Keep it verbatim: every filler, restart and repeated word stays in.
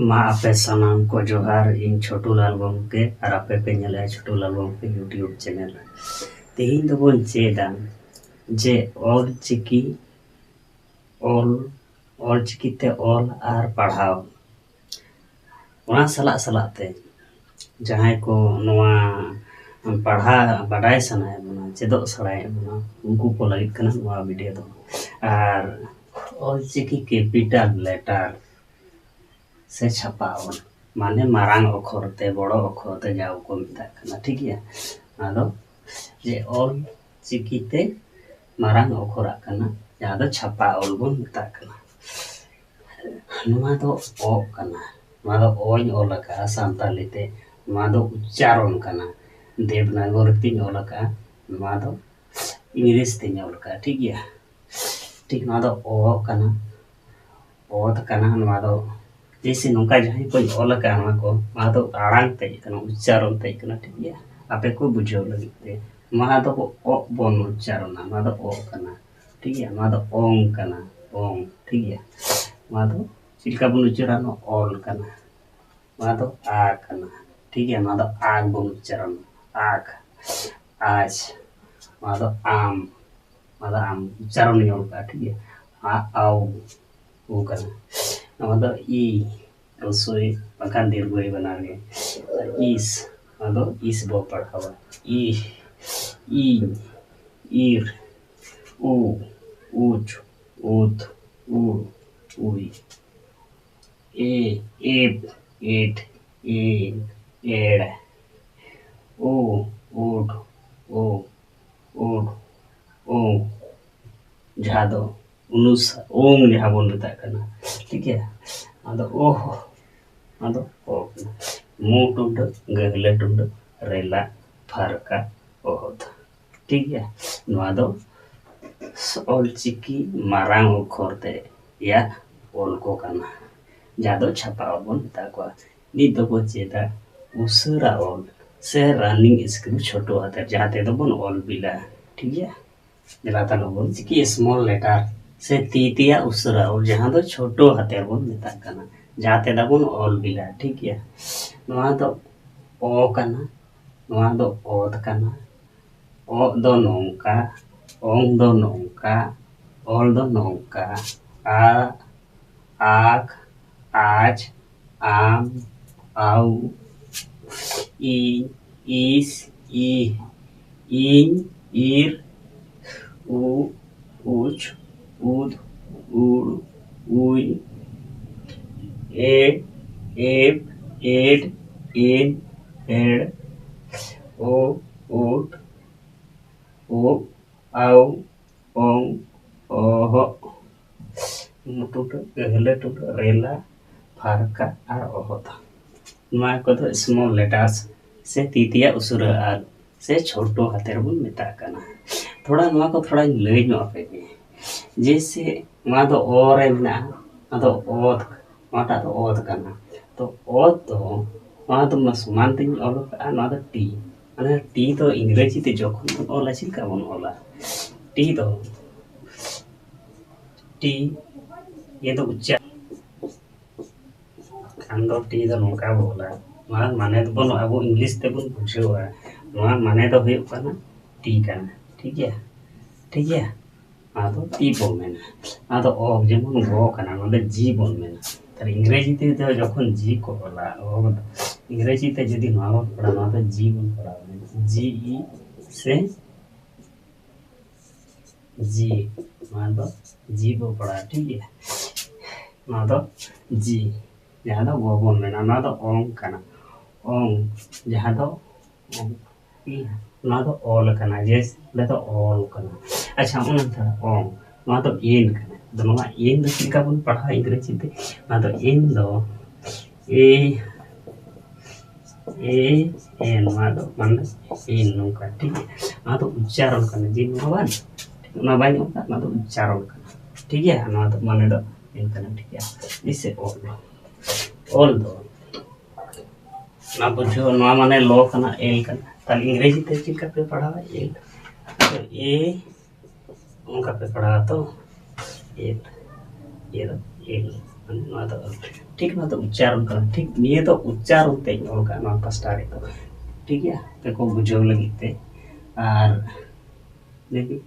ᱢᱟ ᱟᱯᱮ ᱥᱟᱱᱟᱢ ᱠᱚ ᱡᱚᱦᱟᱨ, ᱤᱧ ᱪᱷᱳᱴᱩ ᱞᱟᱞ ᱜᱚᱢᱠᱮ ᱟᱨ ᱟᱯᱮ ᱯᱮ ᱧᱮᱞᱮᱫᱼᱟ ᱪᱷᱳᱴᱩ ᱞᱟᱞ ᱜᱚᱢᱠᱮ YouTube ᱪᱮᱱᱮᱞ᱾ ᱛᱮᱦᱮᱧ ᱫᱚᱵᱚᱱ ᱪᱮᱫᱟ ᱡᱮ ᱚᱞ ᱪᱤᱠᱤ ᱚᱞ, ᱚᱞ ᱪᱤᱠᱤ ᱛᱮ ᱚᱞ ᱟᱨ ᱯᱟᱲᱦᱟᱣ᱾ ᱚᱱᱟ ᱥᱟᱞᱟᱜ ᱥᱟᱞᱟᱜ ᱛᱮ ᱡᱟᱦᱟᱸᱭ ᱠᱚ ᱱᱚᱣᱟ ᱯᱟᱲᱦᱟᱣ ᱵᱟᱰᱟᱭ ᱥᱟᱱᱟᱭᱮᱫ ᱵᱚᱱᱟ, ᱪᱮᱫᱚᱜ ᱥᱟᱱᱟᱭᱮᱫ ᱵᱚᱱᱟ, ᱩᱱᱠᱩ ᱠᱚ ᱞᱟᱹᱜᱤᱫ ᱠᱟᱱᱟ ᱱᱚᱣᱟ ᱵᱷᱤᱰᱤᱭᱳ ᱫᱚ᱾ ᱟᱨ ᱚᱞ ᱪᱤᱠᱤ ᱠᱮᱯᱤᱴᱟᱞ ᱞᱮᱴᱟᱨ ᱥᱮ ᱪᱷᱟᱯᱟ ᱚᱞ, ᱢᱟᱱᱮ ᱢᱟᱨᱟᱝ ᱚᱠᱷᱚᱨ ᱛᱮ, ᱵᱚᱲᱚ ᱚᱠᱷᱚᱨ ᱛᱮ ᱡᱟᱦᱟᱸ ᱠᱚ ᱢᱮᱛᱟᱜ ᱠᱟᱱᱟ, ᱴᱷᱤᱠ ᱜᱮᱭᱟ? ᱟᱫᱚ ᱡᱮ ᱚᱞ ᱪᱤᱠᱤ ᱛᱮ ᱢᱟᱨᱟᱝ ᱚᱠᱷᱚᱨᱟᱜ ᱠᱟᱱᱟ, ᱡᱟᱦᱟᱸ ᱫᱚ ᱪᱷᱟᱯᱟ ᱚᱞ ᱵᱚᱱ ᱢᱮᱛᱟᱜ ᱠᱟᱱᱟ᱾ ᱱᱚᱣᱟ ᱫᱚ ᱚᱜ ᱠᱟᱱᱟ, ᱱᱚᱣᱟ ᱫᱚ ᱚᱧ ᱚᱞ ᱟᱠᱟᱫᱼᱟ ᱥᱟᱱᱛᱟᱞᱤ ᱛᱮ, ᱱᱚᱣᱟ ᱫᱚ ᱩᱪᱪᱟᱨᱚᱱ ᱠᱟᱱᱟ᱾ ᱫᱮᱵᱽᱱᱟᱜᱚᱨᱤ ᱛᱤᱧ ᱚᱞ ᱟᱠᱟᱫᱼᱟ, ᱱᱚᱣᱟ ᱫᱚ ᱤᱝᱨᱮᱡᱽ ᱛᱤᱧ ᱚᱞ ᱟᱠᱟᱫᱼᱟ, ᱴᱷᱤᱠ ᱜᱮᱭᱟ? ᱴᱷᱤᱠ, ᱱᱚᱣᱟ ᱫᱚ ᱚ ᱠᱟᱱᱟ, ᱚᱛ ᱠᱟᱱᱟ᱾ ᱱᱚᱣᱟ ᱫᱚ ᱡᱮᱭᱥᱮ ᱱᱚᱝᱠᱟ ᱡᱟᱦᱟᱸᱭ ᱠᱚᱧ ᱚᱞ ᱟᱠᱟᱫᱼᱟ, ᱱᱚᱣᱟ ᱠᱚ, ᱱᱚᱣᱟ ᱫᱚ ᱟᱲᱟᱝ ᱛᱮᱡ ᱠᱟᱱᱟ, ᱩᱪᱪᱟᱨᱚᱱ ᱛᱮᱡ ᱠᱟᱱᱟ, ᱴᱷᱤᱠ ᱜᱮᱭᱟ? ᱟᱯᱮ ᱠᱚ ᱵᱩᱡᱷᱟᱹᱣ ᱞᱟᱹᱜᱤᱫ ᱛᱮ ᱱᱚᱣᱟ ᱫᱚ ᱚᱜ ᱵᱚᱱ ᱩᱪᱪᱟᱨᱚᱱᱟ, ᱱᱚᱣᱟ ᱫᱚ ᱚ ᱠᱟᱱᱟ, ᱴᱷᱤᱠ ᱜᱮᱭᱟ? ᱱᱚᱣᱟ ᱫᱚ ᱚᱝ ᱠᱟᱱᱟ, ᱚᱝ, ᱴᱷᱤᱠ ᱜᱮᱭᱟ? ᱱᱚᱣᱟ ᱫᱚ ᱪᱮᱫ ᱞᱮᱠᱟ ᱵᱚᱱ ᱩᱪᱪᱟᱨᱟ? ᱱᱚᱣᱟ ᱚᱞ ᱠᱟᱱᱟ, ᱱᱚᱣᱟ ᱫᱚ ᱟ ᱠᱟᱱᱟ, ᱴᱷᱤᱠ ᱜᱮᱭᱟ? ᱱᱚᱣᱟ ᱫᱚ ᱟᱜ ᱵᱚᱱ ᱩᱪᱪᱟᱨᱚᱱᱟ, ᱟᱜ, ᱟᱡ, ᱱᱚᱣᱟ ᱫᱚ ᱟᱢ, ᱱᱚᱣᱟ ᱫᱚ ᱟᱢ ᱩᱪᱪᱟᱨᱚᱱ ᱤᱧ ᱚᱞ ᱠᱟᱜᱼᱟ, ᱴᱷᱤᱠ ᱜᱮᱭᱟ? ᱟ, ᱟᱣ, ᱩ ᱠᱟᱱᱟ᱾ ᱱᱚᱣᱟ ᱫᱚ ᱤ, ᱦᱨᱚᱥᱣ ᱤ ᱵᱟᱝᱠᱷᱟᱱ ᱫᱤᱨᱜᱷᱚ ᱤ ᱵᱟᱱᱟᱨ ᱜᱮ᱾ ᱤᱥ, ᱱᱚᱣᱟ ᱫᱚ ᱤᱥ ᱵᱚ ᱯᱟᱲᱦᱟᱣᱟ᱾ ᱤ, ᱤᱧ, ᱤᱨ, ᱩ, ᱩᱪ, ᱩᱛ, ᱩᱲ, ᱩᱭ᱾ ᱮ, ᱮᱯ, ᱮᱴ, ᱮ, ᱮᱲ᱾ ᱳ, ᱳᱰ, ᱳ, ᱳᱰ, ᱳ᱾ ᱡᱟᱦᱟᱸ ᱫᱚ ᱚᱱᱩᱥ-, ᱳᱝ ᱡᱟᱦᱟᱸ ᱵᱚᱱ ᱢᱮᱛᱟᱜ ᱠᱟᱱᱟ, ᱴᱷᱤᱠ ᱜᱮᱭᱟ? ᱟᱫᱚ ᱳᱦ, ᱟᱫᱚ ᱳ ᱠᱟᱱᱟ᱾ ᱢᱩ ᱴᱩᱰᱟᱹ, ᱜᱟᱹᱦᱞᱟᱹ ᱴᱩᱰᱟᱹ, ᱨᱮᱞᱟ, ᱯᱷᱟᱨᱠᱟ, ᱚᱦᱚᱫ᱾ ᱴᱷᱤᱠ ᱜᱮᱭᱟ? ᱱᱚᱣᱟ ᱫᱚ ᱚᱞᱪᱤᱠᱤ ᱢᱟᱨᱟᱝ ᱚᱠᱷᱚᱨ ᱛᱮ ᱭᱟᱜ ᱚᱞ ᱠᱚ ᱠᱟᱱᱟ, ᱡᱟᱦᱟᱸ ᱫᱚ ᱪᱷᱟᱯᱟ ᱚᱞ ᱵᱚᱱ ᱢᱮᱛᱟ ᱠᱚᱣᱟ᱾ ᱱᱤᱛ ᱫᱚᱵᱚ ᱪᱮᱫᱟ ᱩᱥᱟᱹᱨᱟ ᱚᱞ ᱥᱮ running script ᱪᱷᱳᱴᱳ ᱦᱟᱛᱮᱨ, ᱡᱟᱦᱟᱸ ᱛᱮᱫᱚ ᱵᱚᱱ ᱚᱞ ᱵᱤᱞᱟ, ᱴᱷᱤᱠ ᱜᱮᱭᱟ? ᱫᱮᱞᱟ ᱛᱟᱦᱞᱮ ᱵᱚᱱ ᱪᱤᱠᱤ small letter ᱥᱮ ᱛᱤ ᱛᱮᱭᱟᱜ ᱩᱥᱟᱹᱨᱟ ᱚᱞ, ᱡᱟᱦᱟᱸ ᱫᱚ ᱪᱷᱳᱴᱳ ᱦᱟᱛᱮᱨ ᱵᱚᱱ ᱢᱮᱛᱟᱜ ᱠᱟᱱᱟ᱾ ᱡᱟᱦᱟᱸ ᱛᱮᱫᱚ ᱵᱚᱱ ᱚᱞ ᱵᱤᱞᱟ, ᱴᱷᱤᱠ ᱜᱮᱭᱟ᱾ ᱱᱚᱣᱟ ᱫᱚ ᱚ ᱠᱟᱱᱟ, ᱱᱚᱣᱟ ᱫᱚ ᱚᱛ ᱠᱟᱱᱟ, ᱚᱜ ᱫᱚ ᱱᱚᱝᱠᱟ, ᱚᱝ ᱫᱚ ᱱᱚᱝᱠᱟ, ᱚᱞ ᱫᱚ ᱱᱚᱝᱠᱟ, ᱟ, ᱟᱠ, ᱟᱡ, ᱟᱢ, ᱟᱣ, ᱤᱧ, ᱤᱥ, ᱤ, ᱤᱧ, ᱤᱨ, ᱩ, ᱩᱪ, ᱩᱫ, ᱩᱲ, ᱩᱭ, ᱮ, ᱮᱯ, ᱮᱰ, ᱮᱱ, ᱮᱲ, ᱳ, ᱳᱴ, ᱳ, ᱟᱣ, ᱚᱝ, ᱚᱦᱚᱜ, ᱢᱩᱴᱩᱴᱟᱹ, ᱜᱟᱹᱦᱞᱟᱹ ᱴᱩᱰᱟᱹ, ᱨᱮᱞᱟ, ᱯᱷᱟᱨᱠᱟ ᱟᱨ ᱚᱦᱚᱫ᱾ ᱱᱚᱣᱟ ᱠᱚᱫᱚ small letters ᱥᱮ ᱛᱤ ᱛᱮᱭᱟᱜ ᱩᱥᱩᱨᱟᱹ ᱟᱞ ᱥᱮ ᱪᱷᱳᱴᱳ ᱦᱟᱛᱮᱨ ᱵᱚᱱ ᱢᱮᱛᱟᱜ ᱠᱟᱱᱟ᱾ ᱛᱷᱚᱲᱟ ᱱᱚᱣᱟ ᱠᱚ ᱛᱷᱚᱲᱟᱧ ᱞᱟᱹᱭ ᱧᱚᱜ ᱟᱯᱮ ᱜᱮ᱾ ᱡᱮᱭᱥᱮ ᱱᱚᱣᱟ ᱫᱚ ᱚ ᱨᱮ ᱢᱮᱱᱟᱜᱼᱟ, ᱱᱚᱣᱟ ᱫᱚ ᱚᱛ, ᱱᱚᱣᱟᱴᱟᱜ ᱫᱚ ᱚᱛ ᱠᱟᱱᱟ᱾ ᱛᱚ ᱚᱛ ᱫᱚ ᱱᱚᱣᱟ ᱫᱚ ᱢᱟ ᱥᱚᱢᱟᱱ ᱛᱮᱧ ᱚᱞ ᱠᱟᱜᱼᱟ, ᱱᱚᱣᱟ ᱫᱚ ᱴᱤ᱾ ᱢᱟᱱᱮ ᱴᱤ ᱫᱚ ᱤᱝᱨᱮᱡᱤ ᱛᱮ ᱡᱚᱠᱷᱚᱱ ᱵᱚᱱ ᱚᱞᱟ, ᱪᱮᱫ ᱞᱮᱠᱟ ᱵᱚᱱ ᱚᱞᱟ? ᱴᱤ ᱫᱚ ᱴᱤ, ᱤᱭᱟᱹ ᱫᱚ ᱩᱪᱪᱟᱨ ᱠᱷᱟᱱ ᱫᱚ ᱴᱤ ᱫᱚ ᱱᱚᱝᱠᱟ ᱵᱚ ᱚᱞᱟ᱾ ᱱᱚᱣᱟ ᱢᱟᱱᱮ ᱫᱚᱵᱚᱱ ᱟᱵᱚ ᱤᱝᱞᱤᱥ ᱛᱮᱵᱚᱱ ᱵᱩᱡᱷᱟᱹᱣᱟ᱾ ᱱᱚᱣᱟ ᱢᱟᱱᱮ ᱫᱚ ᱦᱩᱭᱩᱜ ᱠᱟᱱᱟ ᱴᱤ ᱠᱟᱱᱟ, ᱴᱷᱤᱠ ᱜᱮᱭᱟ? ᱴᱷᱤᱠ ᱜᱮᱭᱟ? ᱱᱚᱣᱟ ᱫᱚ ᱴᱤ ᱵᱚᱱ ᱢᱮᱱᱟ᱾ ᱱᱚᱣᱟ ᱫᱚ ᱚ ᱡᱮᱢᱚᱱ ᱜᱚ ᱠᱟᱱᱟ, ᱱᱚᱣᱟ ᱫᱚ ᱡᱤ ᱵᱚᱱ ᱢᱮᱱᱟ᱾ ᱛᱟᱦᱞᱮ ᱤᱝᱨᱮᱡᱤ ᱛᱮ ᱫᱚ ᱡᱚᱠᱷᱚᱱ ᱡᱤ ᱠᱚ ᱚᱞᱟ, ᱚ, ᱤᱝᱨᱮᱡᱤ ᱛᱮ ᱡᱩᱫᱤ ᱱᱚᱣᱟ ᱵᱚᱱ ᱯᱟᱲᱦᱟᱣᱟ, ᱱᱚᱣᱟ ᱫᱚ ᱡᱤ ᱵᱚᱱ ᱯᱟᱲᱦᱟᱣᱟ, ᱡᱤ ᱤ ᱥᱮ ᱡᱤ, ᱱᱚᱣᱟ ᱫᱚ ᱡᱤ ᱵᱚ ᱯᱟᱲᱦᱟᱣᱟ, ᱴᱷᱤᱠ ᱜᱮᱭᱟ? ᱱᱚᱣᱟ ᱫᱚ ᱡᱤ, ᱡᱟᱦᱟᱸ ᱫᱚ ᱜᱚ ᱵᱚᱱ ᱢᱮᱱᱟ, ᱱᱚᱣᱟ ᱫᱚ ᱚᱝ ᱠᱟᱱᱟ, ᱚᱝ, ᱡᱟᱦᱟᱸ ᱫᱚ ᱚᱝ, ᱱᱚᱣᱟ ᱫᱚ ᱚᱞ ᱠᱟᱱᱟ, ᱡᱮ ᱚᱸᱰᱮ ᱫᱚ ᱚᱞ ᱠᱟᱱᱟ᱾ ᱟᱪᱪᱷᱟ, ᱚᱱᱟ ᱫᱚ ᱚᱝ, ᱱᱚᱣᱟ ᱫᱚ ᱮᱱ ᱠᱟᱱᱟ᱾ ᱟᱫᱚ ᱱᱚᱣᱟ ᱮᱱ ᱫᱚ ᱪᱮᱫ ᱞᱮᱠᱟ ᱵᱚᱱ ᱯᱟᱲᱦᱟᱣᱟ ᱤᱝᱨᱮᱡᱤ ᱛᱮ? ᱱᱚᱣᱟ ᱫᱚ ᱮᱱ ᱫᱚ ᱮ, ᱮ, ᱮ, ᱱᱚᱣᱟ ᱫᱚ ᱢᱟᱱᱮ ᱮ ᱱᱚᱝᱠᱟ, ᱴᱷᱤᱠ ᱜᱮᱭᱟ? ᱱᱚᱣᱟ ᱫᱚ ᱩᱪᱪᱟᱨᱚᱱ ᱠᱟᱱᱟ, ᱡᱮ ᱱᱚᱣᱟ ᱵᱟᱝ, ᱚᱱᱟ ᱵᱟᱹᱧ ᱚᱞ ᱠᱟᱜ, ᱱᱚᱣᱟ ᱫᱚ ᱩᱪᱪᱟᱨᱚᱱ ᱠᱟᱱᱟ, ᱴᱷᱤᱠ ᱜᱮᱭᱟ? ᱱᱚᱣᱟ ᱫᱚ ᱢᱟᱱᱮ ᱫᱚ ᱮᱱ ᱠᱟᱱᱟ, ᱴᱷᱤᱠ ᱜᱮᱭᱟ? ᱡᱮᱭᱥᱮ ᱚᱞ, ᱚᱞ ᱫᱚ ᱚᱱᱟ ᱵᱩᱡᱷᱟᱹᱣ, ᱱᱚᱣᱟ ᱢᱟᱱᱮ ᱞᱚ ᱠᱟᱱᱟ, ᱮᱞ ᱠᱟᱱᱟ, ᱛᱟᱦᱞᱮ ᱤᱝᱨᱮᱡᱤ ᱛᱮ ᱪᱮᱫ ᱞᱮᱠᱟ ᱯᱮ ᱯᱟᱲᱦᱟᱣᱟ? ᱮᱞ, ᱮ, ᱚᱱᱠᱟ ᱯᱮ ᱯᱟᱲᱦᱟᱣᱟ ᱛᱚ, ᱮᱞ, ᱮᱞ, ᱮᱞ, ᱢᱟᱱᱮ ᱱᱚᱣᱟ ᱫᱚ ᱚᱞ, ᱴᱷᱤᱠ ᱴᱷᱤᱠ ᱱᱚᱣᱟ ᱫᱚ ᱩᱪᱪᱟᱨᱚᱱ ᱠᱟᱱᱟ᱾ ᱴᱷᱤᱠ ᱱᱤᱭᱟᱹ ᱫᱚ ᱩᱪᱪᱟᱨᱚᱱ ᱛᱮᱧ ᱚᱞ ᱠᱟᱜᱼᱟ ᱱᱚᱣᱟ ᱯᱟᱥᱴᱟ ᱨᱮᱫᱚ᱾ ᱴᱷᱤᱠ ᱜᱮᱭᱟ, ᱟᱯᱮ ᱠᱚ ᱵᱩᱡᱷᱟᱹᱣ ᱞᱟᱹᱜᱤᱫ ᱛᱮ᱾ ᱟᱨ ᱞᱟᱹᱭ ᱵᱤᱱ,